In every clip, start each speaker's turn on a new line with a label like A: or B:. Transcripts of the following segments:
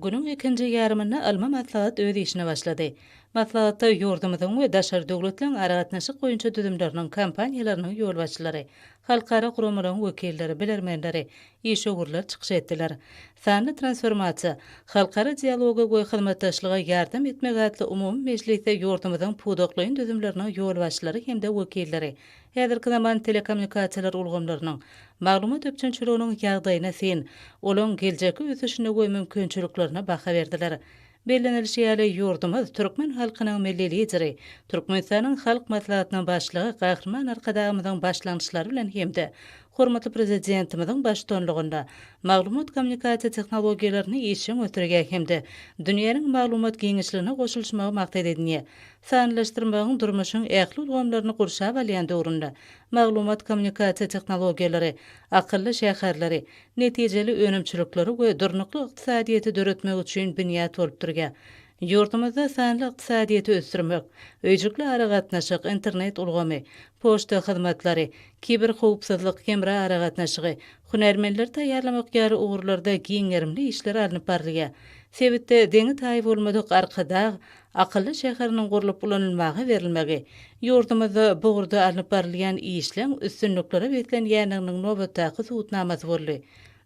A: Günüň ikinji ýarymynda ylmy maslahat öz işine başlady. Maslahatda ýurdumyzyň we daşary döwletleriň aragatnaşyk boýunça düzümleriniň, kompaniýalarynyň ýolbaşçylary, halkara guramalaryň wekilleri, bilermenleri, işewürler çykyş etdiler. Sanly transformasiýa, halkara dialoga we hyzmatdaşlyga ýardam etmek atly umumy mejlisde ýurdumyzyň pudaklaýyn düzümleriniň ýolbaşçylary hem-de wekilleri Häzirki zaman telekommunikasiýalar ulgamlarynyň, maglumat üpjünçiliginiň ýagdaýyna syn, olaň geljekki ösüşine we mümkinçiliklerine baha berdiler. Bellenilişi ýaly, ýurdumyz türkmen halkynyň Milli Lideri, Türkmenistanyň Halk Maslahatynyň Başlygy Gahryman Arkadagymyzyň başlangyçlary bilen hem-de hormatly Prezidentimiziň baştutanlygynda maglumat-kommunikasiýa tehnologiýalaryny işjeň ösdürýär hem-de dünýäniň maglumat giňişligine goşulyşmagy maksat edinýär. Sanlylaşdyrmagyň durmuşyň ähli ulgamlaryny gurşap alýan döwründe maglumat-kommunikasiýa tehnologiýalary akylly şäherleri, netijeli önümçilikleri we durnukly ykdysadyýeti döretmek üçin binýat bolup durýar. Ýurdumyzda sanly ykdysadyýeti ösdürmek, öýjükli aragatnaşyk, internet ulgamy, poçta hyzmatlary, kiberhowpsuzlyk, hemra aragatnaşygy, hünärmenleri taýýarlamak ýaly ugurlarda giň gerimli işler alnyp barylýar. Sebitde deňi-taýy bolmadyk Arkadag Akylly şäheriniň gurlup ulanylmaga berilmegi, ýurdumyzda bu ugurda alnyp barylýan işleň üstünliklere beslenýändiginiň nobatdaky subutnamasy boldy.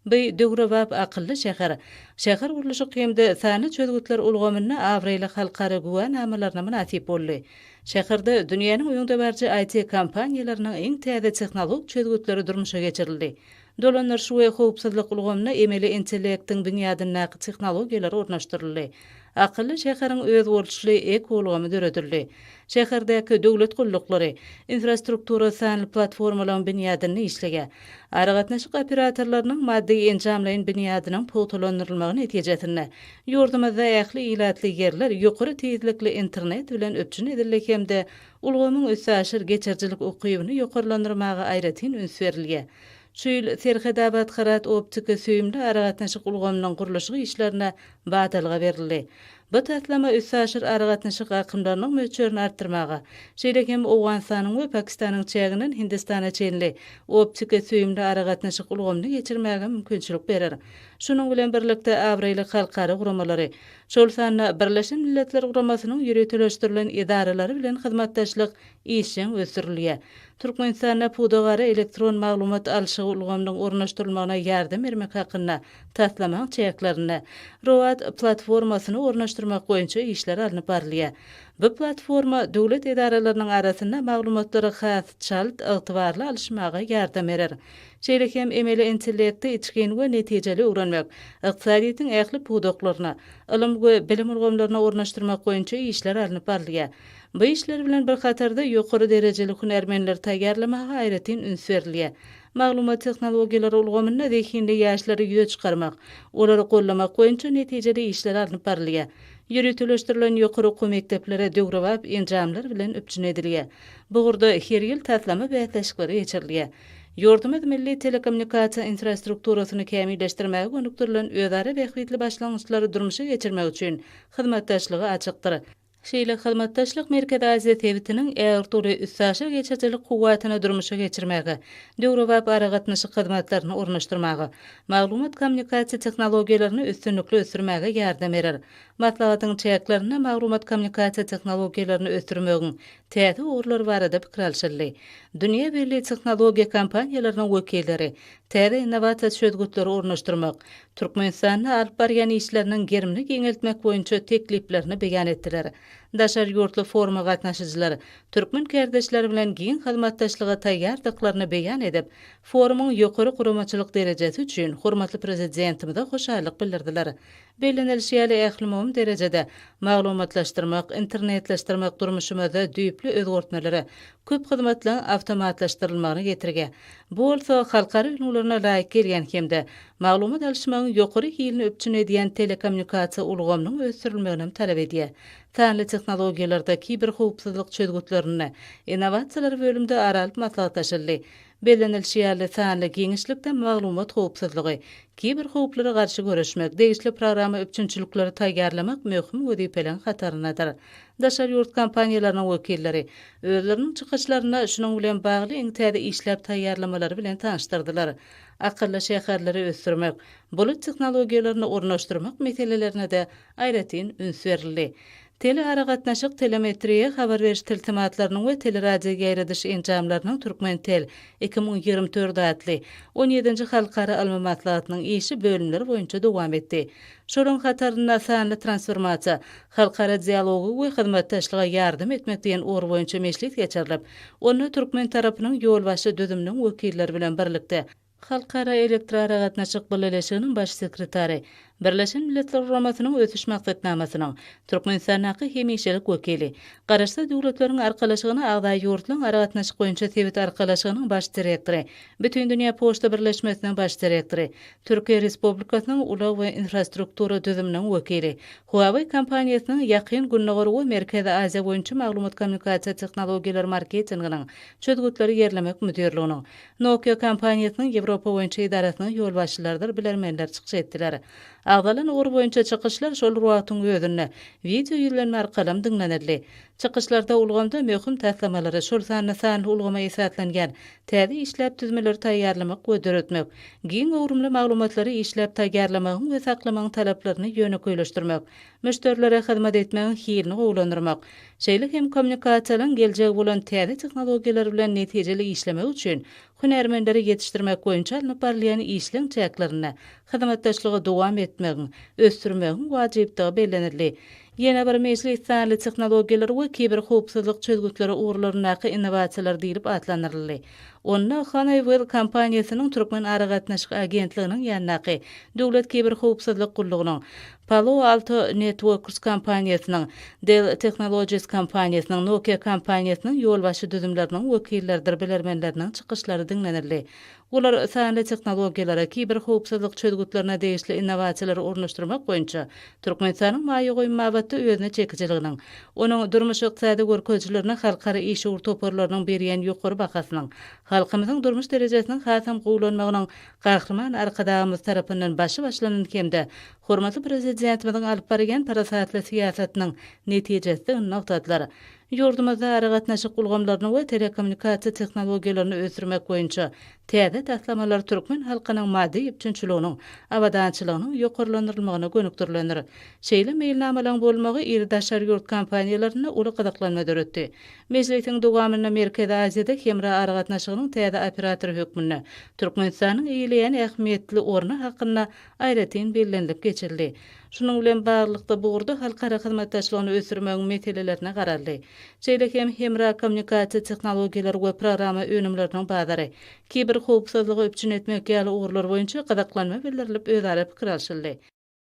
A: Bu döwrebap akylly şäher, şähergurluşyk hem-de sanly çözgütler ulgamynda abraýly halkara güwänamalaryna mynasyp boldy. Şäherde dünýäniň öňdebaryjy IT-kompaniýalarynyň iň täze tehnologik çözgütleri durmuşa geçirildi. Dolandyryş we howpsuzlyk ulgamyna emeli intellektiň binýadyndaky tehnologiýalar ornaşdyryldy. Akylly şäheriň özboluşly ekoulgamy döredildi. Şäherdäki döwlet gulluklary, infrastruktura sanly platformalaryň binýadynda işleýär. Aragatnaşyk operatorlarynyň maddy-enjamlaýyn binýadynyň pugtalandyrylmagy netijesinde, ýurdumyzda ähli ilatly ýerler ýokary tizlikli internet bilen üpjün edildi hem-de ulgamyň üstaşyr geçirijilik ukybyny ýokarlandyrmaga aýratyn üns berilýär. Şu ýyl Serhetabat-Hyrat optiki-süýümli aragatnaşyk ulgamynyň gurluşyk işlerine badalga berildi. Bu taslama üstaşyr aragatnaşyk akymlarynyň möçberini artdyrmaga, şeýle hem Owganystanyň we Pakistanyň çäginden Hindistana çenli optiki-süýümli aragatnaşyk ulgamyny geçirmäge mümkinçilik berer. Şunuň bilen birlikde, abraýly halkara guramalary, şol sanda Birleşen Milletler Guramasynyň ýöriteleşdirilen edaralary bilen hyzmatdaşlyk işjeň ösdürilýär. Türkmenistanda pudagara elektron maglumat alşygy ulgamynyň ornaşdyrylmagyna ýardam bermek hakynda taslamaň çäklerinde Road platformasyny ornaşdyrmak boýunça işler alnyp barylýar. Bu platforma döwlet edaralarynyň arasynda maglumatlary has çalt, ygtybarly alyşmaga ýardam berer. Şeýle hem emeli intellekti içgin we netijeli öwrenmek, ykdysadyýetiň ähli pudaklaryna, ylym we bilim ulgamlaryna ornaşdyrmak boýunça işler alnyp barylýar. Bu işler bilen bir hatarda ýokary derejeli hünärmenleri taýýarlamaga aýratyn üns berilýär. Maglumat tehnologiýalary ulgamynda zehinli ýaşlary ýüze çykarmak, olary goldamak boýunça netijeli işler alnyp barylýar. Ýöriteleşdirilen ýokary okuw mekdepleri döwrebap enjamlar bilen üpjün edilýär. Bu ugurda her ýyl taslama bäsleşikleri geçirilýär. Ýurdumyz milli telekommunikasiýa infrastrukturasyny kämilleşdirmäge gönükdirilen özara bähbitli başlangyçlary durmuşa geçirmek üçin hyzmatdaşlyga açykdyr. Şeýle hyzmatdaşlyk Merkezi Aziýa sebitiniň ägirt uly üstaşyr geçirijilik kuwwatyny durmuşa geçirmäge, döwrebap aragatnaşyk hyzmatlaryny ornaşdyrmaga, maglumat-kommunikasiýa tehnologiýalaryny üstünlikli ösdürmäge ýardam berer. Maslahatyň çäklerinde maglumat-kommunikasiýa tehnologiýalaryny ösdürmegiň täze ugurlary barada pikir alşyldy. Dünýä belli tehnologiýa kompaniýalarynyň wekilleri täze innowasiýa çözgütleri ornaşdyrmak, Türkmenistanda alyp barýan işleriniň gerimini giňeltmek boýunça tekliplerini beýan etdiler. Daşary ýurtly foruma gatnaşyjylar türkmen kärdeşleri bilen giň hyzmatdaşlyga taýýardyklaryny beýan edip, forumyň ýokary guramaçylyk derejesi üçin hormatly Prezidentimize hoşallyk bildirdiler. Bellenilişi ýaly, ählumumy derejede maglumatlaşdyrmak, internetleşdirmek durmuşymyzda düýpli özgertmelere, köp hyzmatlaryň awtomatlaşdyrylmagyna getirýär. Bu bolsa halkara ülňülerine laýyk gelýän hem-de maglumat alyşmagyň ýokary hilini üpjün edýän telekommunikasiýa ulgamynyň ösdürilmeginem talap edýär. Sanly tehnologiýalarda, kiberhowpsuzlyk çözgütlerinde, innowasiýalar bölümde ara alyp maslahatlaşyldy. Bellenilişi ýaly, sanly giňişlikde maglumat howpsuzlygy, kiberhowplara garşy göreşmek, degişli programma üpjünçilikleri taýýarlamak möhüm wezipeleriň hataryndadyr. Daşary ýurt kompaniýalarynyň wekilleri özleriniň çykyşlarynda şunuň bilen bagly iň täze işläp taýýarlamalary bilen tanyşdyrdylar. Akylly şäherleri ösdürmek, bulut tehnologiýalaryny ornaşdyrmak meselelerine-de aýratyn üns berildi. Telearagatnaşyk, telemetriýa, habar beriş tilsimatlarynyň we teleradioýaýradyş enjamlarynyň Türkmentel, 2024 atly on ýedinji halkara ylmy maslahatynyň işi bölümler boýunça dowam etdi. Şolaryň hatarynda sanly transformasiýa, halkara dialogy we hyzmatdaşlyga ýardam etmek diýen ugur boýunça mejlis geçirilip, onda türkmen tarapynyň ýolbaşçy düzüminiň wekilleri bilen birlikde, Halkara elektroaragatnaşyk bileleşiginiň Baş sekretary, Birleşen Milletler Guramasynyň Ösüş Maksatnamasynyň Türkmenistandaky hemişelik wekili, Garaşsyz Döwletleriň Arkalaşygyna agza ýurtlaryň Aragatnaşyk boýunça sebit arkalaşygynyň Baş direktory, Bütindünýä poçta birleşmesiniň Baş direktory, Türkiýe Respublikasynyň ulag we infrastruktura düzüminiň wekili, Huawei kompaniýasynyň Ýakyn Gündogar we Merkezi Aziýa boýunça maglumat-kommunikasiýa tehnologiýalary marketinginiň çözgütleri ýerlemek müdirliginiň Nokia kompaniýasynyň Ýewropa boýunça edarasynyň ýolbaşçylarydyr bilermenler çykyş etdiler. Agzalan ugur boýunça çykyşlar şol bir wagtyň özünde wideo ýüzlenme arkalam diňlenildi. Çykyşlarda ulgamda möhüm taslamalary, şol sanda sanly ulgama esaslanýan täze işläp düzmeleri taýýarlamak we döretmek, giň göwrümli maglumatlary işläp taýýarlamagyň we saklamagyň talaplaryny ýönekeýleşdirmek, müşderilere hyzmat etmegiň hilini gowulandyrmak, şeýle hem kommunikasiýalaryň geljegi bolan täze tehnologiýalar bilen netijeli işlemek üçin hünärmenleri ýetişdirmek boýunça alnyp barylýan işleň çäklerinde hyzmatdaşlygy dowam etmegiň, ösdürmegiň wajypdygy bellenildi. Ýene bir mejlis sanly tehnologiýalar we kiberhowpsuzlyk çözgütleri ugurlaryndaky innowasiýalar diýlip atlandyryldy. Onda Honeywell kompaniýasynyň Türkmen aragatnaşyk agentliginiň ýanyndaky Döwlet kiberhowpsuzlyk gullugynyň, Palo Alto Networks kompaniýasynyň, Dell Technologies kompaniýasynyň, Nokia kompaniýasynyň ýolbaşçy düzümleriniň wekilleridir bilermenleriniň çykyşlary diňlenildi. Olar sanly tehnologiýalara, kiberhowpsuzlyk çözgütlerine degişli innowasiýalary ornaşdyrmak boýunça Türkmenistanyň maýa goýum babatda özüne çekijiliginiň, onuň durmuş-ykdysady görkezijilerine halkara işewür toparlarynyň berýän ýokary bahasynyň, halkymyzyň durmuş derejesiniň hasam gowulanmagynyň Gahryman Arkadagymyz tarapyndan başy başlanan hem-de hormatly Prezidentimiziň alyp barýan parasatly syýasatynyň netijesidigini nygtadylar. Ýurdumyzda aragatnaşyk ulgamlaryny we telekommunikasiýa tehnologiýalaryny ösdürmek boýunça täze taslamalar türkmen halkynyň maddy üpjünçiliginiň, abadançylygynyň ýokarlandyrylmagyna gönükdirilendir. Şeýle meýilnamalaryň bolmagy iri daşary ýurt kompaniýalarynda uly gyzyklanma döretdi. Mejlisiň dowamynda Merkezi Aziýada hemra aragatnaşygynyň täze operatory hökmünde Türkmenistanyň eýeleýän ähmiýetli orny hakynda aýratyn bellenilip geçildi. Şunuň bilen baglylykda, bu ugurda halkara hyzmatdaşlygyny ösdürmegiň meselelerine garaldy. Şeýle hem hemra kommunikasiýa tehnologiýalary we programma önümleriniň bazary, kiberhowpsuzlygy üpjün etmek ýaly ugurlar boýunça gyzyklanma bildirilip özara pikir alşyldy.